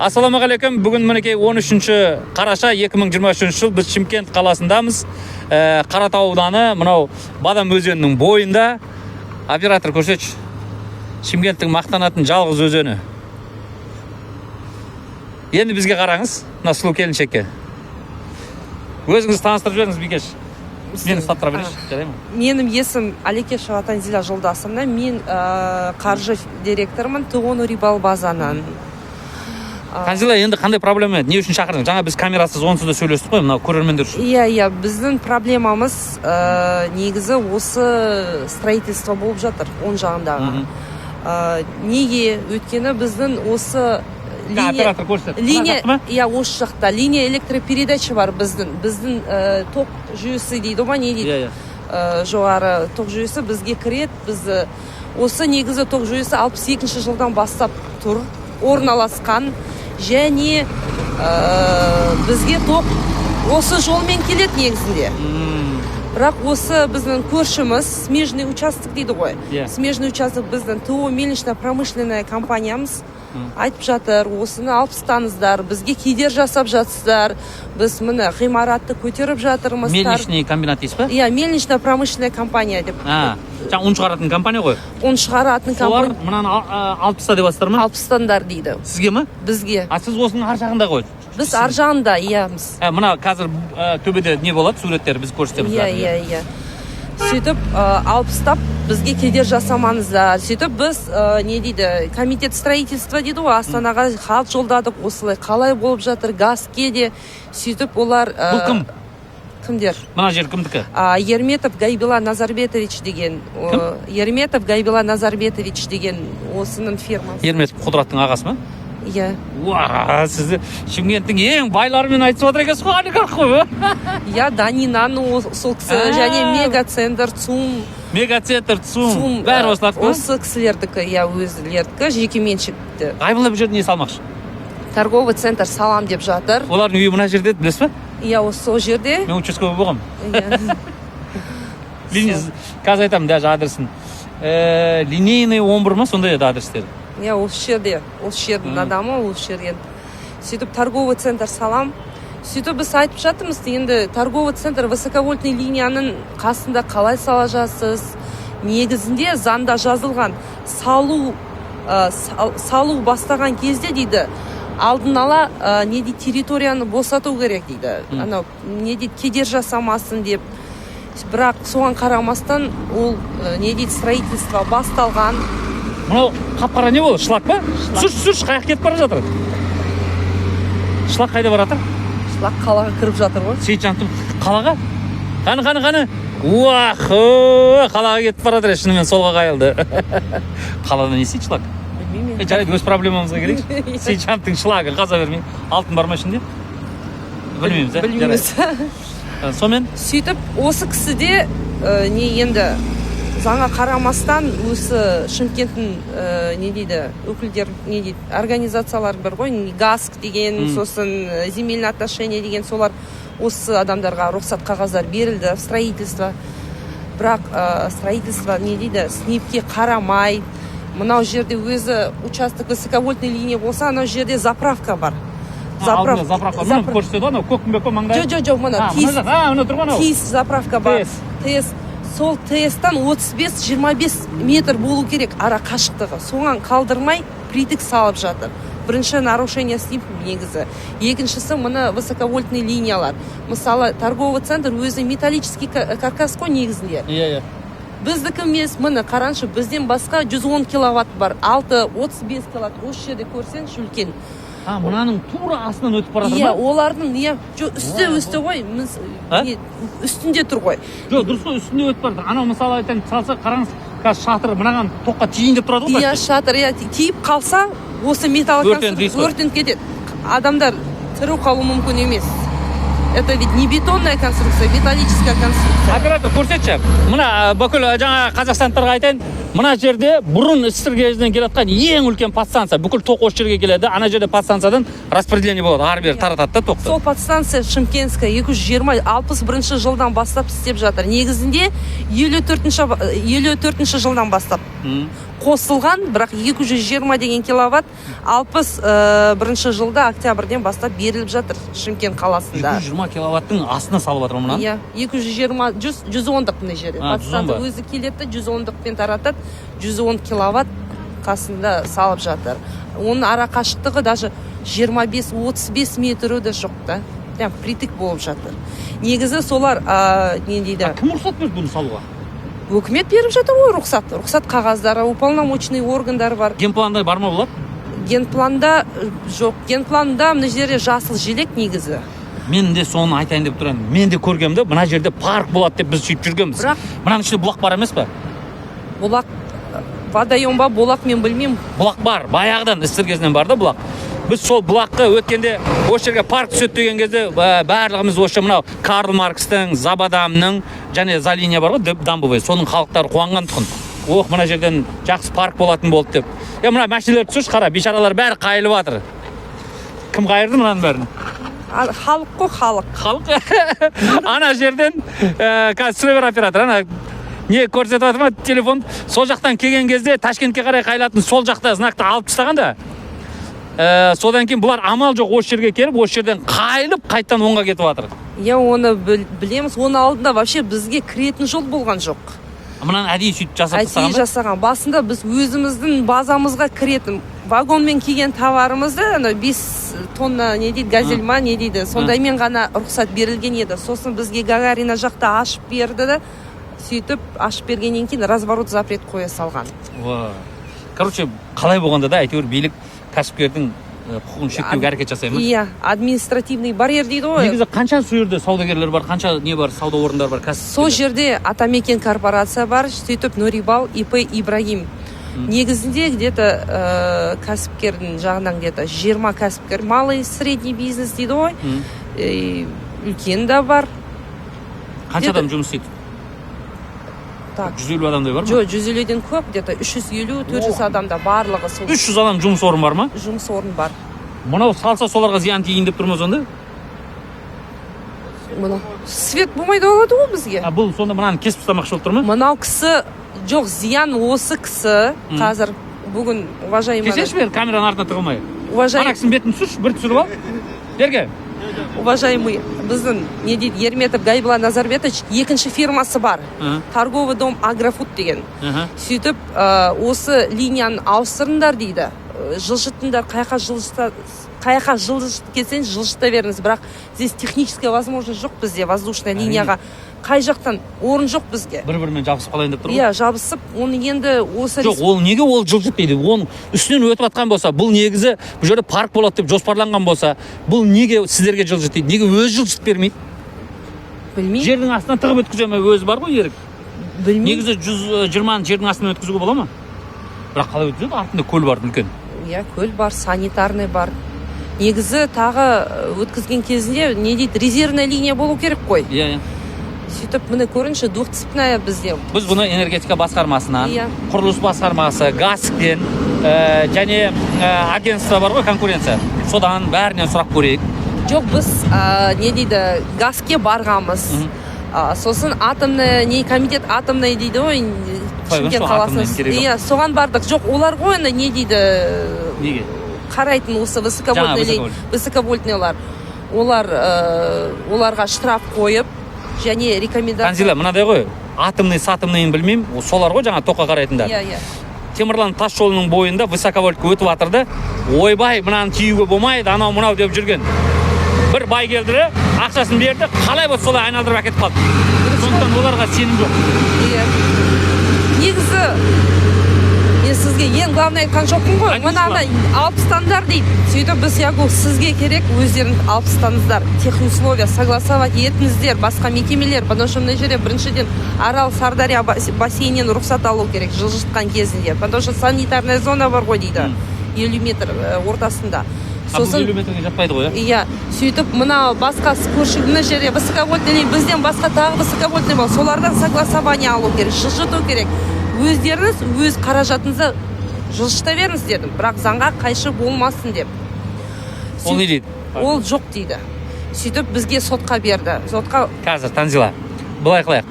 Ассалаумағалейкум. Бүгін, мінекей, 13 қараша 2023 жыл, біз Шымкент қаласындамыз. Қаратау ауданы, мынау Бадам өзенінің бойында. Оператор, көрсетші. Шымкенттің мақтанатын жалғыз өзені. Енді бізге қараңыз, мына сұлу келіншекке. Өзіңізді таныстырып жіберіңіз, бикеш. Мені ұстап тұра берейінші, жарай ма? Менің есімім Алекешева Танзиля Жолдасовна. Мен қаржы директормын ТОО «Нури Балбазаның». Танзила, енді қандай проблема еді? Не үшін шақырдың? Жаңа біз камерасыз онсыз да сөйлестік қой, мынау көрермендер үшін. Иә, біздің проблемамыз негізі осы строительство болып жатыр оң жағындағы. Неге? Өйткені біздің осы линия Оператор, көрсет. Линия Мына жақта ма? Иә, осы жақта линия электропередача бар. Біздің ток жүйесі дейді ма, не дейді? Иә. Жоғары ток жүйесі бізге кіреді. Бізді осы негізі ток жүйесі 62 жылдан бастап тұр орналасқан және бізге ток осы жолмен келеді негізінде. Бірақ осы біздің көршіміз, смежный участок дейді ғой, смежный участок, біздің ТОО «Мельнично промышленная» компаниямыз айтып жатыр: осыны алып тастаңыздар, бізге кедергі жасап жатсыздар, біз міне ғимаратты көтеріп жатырмыз. Мельничный комбинат дейсіз ба? Иә, мельнично промышленная компания деп. А, жаңа ұн шығаратын компания ғой. Ұн шығаратын Солар компания. мынаны алып таста деп жатсыздар ма? Алып тастаңдар дейді. Сізге ма? Бізге. А сіз осының ар жағында ғой. Біз ар жағында, иямыз. Ә, мына қазір төбеде не болады, суреттер біз көрсетеміз. Иә. Бәрін. Иә, сөйтіп алып тастап, бізге кедергі жасамаңыздар. Сөйтіп біз не дейді, комитет строительства дейді ғой, Астанаға хат жолдадық, осылай қалай болып жатыр, ГАСК-ке де. Сөйтіп олар Бұл кім? Кімдер? Мына жер кімдікі? Ерметов Гайбила Назарбетович деген. Ерметов Гайбила Назарбетович деген осының фирмасы. Ерметов Құдыраттың ағасы ма? Иә. Уа, сіз Шымкенттің ең байларымен айтысып жатыр екенсіз ғой, олигарх қой. Иә, Данинан сол кісі және Мега Центр, ЦУМ. Мега Центр, ЦУМ. ЦУМ. Бәрі осылардікі ма? Осы кісілердікі, иә, өздерікі, жекеменшікті. Ғайбулла бұл жерде не салмақшы? Торговый центр салам деп жатыр. Олардың үйі мына жерде еді, білесіз ба? Иә, осы сол жерде. Мен участковый болғанмын. Иә. Линия, қазір айтамын даже адресін. Линейный 11 ма, сондай еді адрестері. Иә, осы жерде, осы жердің адамы, осы жерден. Сөйтіп торговый центр салам. Сөйтіп біз айтып жатырмыз: енді торговый центр высоковольтный линияның қасында қалай сала жатсыз? Негізінде заңда жазылған, салу салу бастаған кезде дейді, алдын ала не дейді, территорияны босату керек дейді, анау не дейді, кедергі жасамасын деп. Бірақ соған қарамастан ол не дейді, строительство басталған. Мынау қап қара не ол, шлак па? Түсірші, түсірші, қай жаққа кетіп бара жатыр шлак? Қайда бара жатыр? Шлак қалаға кіріп жатыр ғой. Сейітжановтың қалаға? Қане, қане, қане? Уах, қалаға кетіп бара жатыр. Шынымен солға қайырылды. Қалада не істейді шлак? Білмеймін. Жарайды, өз проблемамызға келейікші. Сейітжановтың шлагы қаза бермей, алтын бар ма ішінде, білмейміз, иә. Білмейміз. Жарайды. Сонымен? Сөйтіп осы кісіде не, енді заңға қарамастан осы Шымкенттің не дейді, өкілдер, не дейді, организациялар бар ғой, ГАСК деген, сосын земельное отношение деген, солар, осы адамдарға рұқсат қағаздар берілді строительство. Бірақ строительство не дейді, СНиП ке қарамай, мынау жерде өзі участок высоковольтный линия болса, анау жерде заправка бар. Алдында заправка, міне, көрсетеді ғой, анау көк күмбек қой маңдайы. Жоқ, мына А, ТЭС. Мына жақ, а, мына тұр ғой анау. ТЭС заправка бар. ТЭС. ТЭС, сол ТЭС-тан 35-25 метр болу керек ара қашықтығы. Соған қалдырмай, притык салып жатыр. Бірінші нарушение СНиП негізі. Екіншісі, мына высоковольтный линиялар. Мысалы, торговый центр өзі металлический каркас қой негізінде. Иә, иә. Біздікі емес, міне, қараңызшы, бізден басқа 110 киловатт бар, 6 35 киловатт. Осы жерде көрсеңші, үлкен. А, мынаның тура астынан өтіп бара жатыр Иә. ма? Олардың, иә, жоқ, үсті, үсті ғой. А? Не, үстінде тұр ғой. Жоқ, дұрыс қой, үстінде өтіп бара жатыр. Анау, мысалы, айтайын, салса, қараңыз, қазір шатыр мынаған тоққа тиейін деп тұрады ғой. Иә, шатыр, иә, тиіп қалса осы металл Өртенді дейсіз ғой. Өртеніп кетеді, адамдар тірі қалуы мүмкін емес. Это ведь не бетонная конструкция, металлическая конструкция. Оператор, көрсетші. Мына бүкіл жаңа қазақстандықтарға айтайын: мына жерде бұрын СССР кезінен келе жатқан ең үлкен подстанция. Бүкіл тоқ осы жерге келеді. Ана жерде подстанциядан распределение болады, ары бері таратады да тоқты. Сол подстанция шымкентская 220 61 жылдан бастап істеп жатыр. Негізінде 54-ші жылдан бастап. Қосылған, бірақ 220 деген киловатт 61 жылда октябрьден бастап беріліп жатыр Шымкент қаласында. 220 киловаттың астына салып жатыр ма мынаны? Иә, 220, 100, 110-дық мына жерде. А, 110 Подстанция ба? өзі келеді де, 110-дықпен таратады, 110 киловатт қасында салып жатыр. Оның ара қашықтығы даже 25-35 метрі де жоқ та, прям впритык болып жатыр. Негізі солар не дейді. А кім рұқсат берді бұны салуға? Өкімет беріп жатыр ғой рұқсат, рұқсат қағаздары, уполномоченный органдар бар. Генпланда бар ма болады? Генпланда жоқ. Генпланда мына жерде жасыл желек негізі. Мен де соны айтайын деп тұрамын. Мен де көргенмін да, мына жерде парк болады деп біз сөйтіп жүргенбіз. Бірақ мынаның ішінде бұлақ бар емес па? Бұлақ, водоем ба, бұлақ, мен білмеймін. Бұлақ бар, баяғыдан, СССР кезінен бар да бұлақ. Біз сол бұлаққа өткенде, осы жерге парк түседі деген кезде, барлығымыз осы мынау Карл Маркстің, Забадамның және за линия бар ғой, дамбовый, соның халықтары қуанған тұғын, ох, мына жерден жақсы парк болатын болды деп. Е, мына машиналерді түсірші, қара, бейшаралар бәрі қайылып жатыр. Кім қайырды мынаның бәрін? Халық қой, халық. Халық. Ана жерден қазір түсіре бер, оператор. Ана не көрсетіп жатыр ма телефон? Сол жақтан келген кезде Ташкентке қарай қайылатын сол жақта знакты алып тастаған да. Содан кейін бұлар амал жоқ, осы жерге келіп, осы жерден қайылып, қайтадан оңға кетіп жатыр. Иә, оны білеміз. Оның алдында вообще бізге кіретін жол болған жоқ. Мынаны әдейі сөйтіп жасап Әдейі тастаған ба? жасаған. Басында біз өзіміздің базамызға кіретін вагонмен келген товарымызды, ана 5 тонна не дейді, газель ма, не дейді, сондаймен ғана рұқсат берілген еді. Сосын бізге Гагарина жақта ашып берді да, сөйтіп ашып бергеннен кейін разворот запрет қоя салған. Уа. Короче, қалай болғанда да, әйтеуір билік кәсіпкердің құқығын шектеуге әрекет жасай ма? Иә, административный барьер дейді ғой. Негізі қанша сол жерде саудагерлер бар, қанша не бар, сауда орындары бар, кәсіпкерлер? Сол жерде Атамекен корпорация бар, сөйтіп Нурибал ИП Ибрагим. Негізінде где-то кәсіпкердің жағынан где-то 20 кәсіпкер, малый, средний бизнес дейді ғой. Үлкен де бар. Қанша адам жұмыс істейді? Так. 150 адамдай бар ма? Жоқ, 150-ден көп, где-то 350-400 адамда барлығы сол. 300 адам жұмыс орны бар ма? Жұмыс орны бар. Мынау салса, соларға зиян тиейін деп тұр ма сонда? Мынау свет болмай да болады ғой бізге. А бұл сонда мынаны кесіп тастамақшы болып тұр ма? Мынау кісі жоқ, зиян осы кісі қазір бүгін, уважаемый Кесеші бері, камераның артына тығылмай. Ана уважаемый кісінің бетін түсірші, бір түсіріп ал берге. Уважаемый біздің не дейді, Ерметов Гайбла Назарбетович, екінші фирмасы бар, торговый дом Агрофуд деген. Сөйтіп осы линияны ауыстырыңдар дейді. Жылжытыңдар, қай жаққа жылжыта, қай жаққа жылжытып келсең, жылжыта беріңіз, бірақ здесь техническая возможность жоқ бізде, воздушная линияға қай жақтан орын жоқ бізге. бір бірімен жабысып қалайын деп тұр ғой. Иә, жабысып, оны енді осы Жоқ, ол неге ол жылжытпайды? Оның үстінен өтіп жатқан болса, бұл негізі бұл жерде парк болады деп жоспарланған болса, бұл неге сіздерге жылжытпайды, неге өзі жылжытып бермейді? Білмеймін. Жердің астынан тығып өткізе ме, өзі бар ғой ерік. Білмеймін. Негізі 120-ны жердің астынан өткізуге бола ма? Бірақ қалай өткізеді, артында көл бар үлкен. Иә, көл бар, санитарный бар. Негізі тағы өткізген кезінде не дейді, резервная линия болу керек қой. Иә, иә. Сөйтіп, міне, көріңізші, двухцепная бізде. Біз бұны энергетика басқармасынан, құрылыс басқармасы, ГАСКтен және агентство бар ғой, конкуренция, содан бәрінен сұрап көрейік. Жоқ, біз не дейді, ГАСКке барғанбыз. Сосын атомный не комитет, атомный дейді ғой, Шымкент сол қаласының. Атомныйдың керегі жоқ. Иә, соған бардық. Жоқ, олар ғой ана не дейді, Неге? қарайтын осы высоковольтный Жаңа высоковольтныйлар, олар оларға штраф қойып және рекомендация. Танзила, мынадай ғой, атомный сатомныйын білмеймін, солар ғой жаңа тоққа қарайтындар. Иә. Темірлан тас жолының бойында высоковольтка өтіп жатыр да, ойбай, мынаны тиюге болмайды, анау мынау деп жүрген бір бай келді де, ақшасын берді, қалай болса солай айналдырып әкетіп қалды. Сондықтан оларға сенім жоқ. Иә, негізі мен сізге ең главный айтқан жоқпын ғой. Айтыңызшы. Мынаны алып тастаңдар дейді. Сөйтіп біз, я говорю, сізге керек, өздерің алып тастаңыздар, техусловия согласовать етіңіздер басқа мекемелер, потому что мына жерде біріншіден Арал, Сардария бассейнінен рұқсат алу керек жылжытқан кезінде, потому что санитарная зона бар ғой дейді, 50 метр ортасында. А бұл Сосын 50 метрге жатпайды ғой, иә? Иә, сөйтіп мына басқа көрші мына жерде высоковольтный, бізден басқа тағы высоковольтный бар, солардан согласование алу керек, жылжыту керек. Өздеріңіз өз қаражатыңызды жылжыта беріңіз дедім, бірақ заңға қайшы болмасын деп. Ол не дейді? Ол жоқ дейді. Сөйтіп бізге сотқа берді, сотқа. Қазір, Танзила, былай қылайық.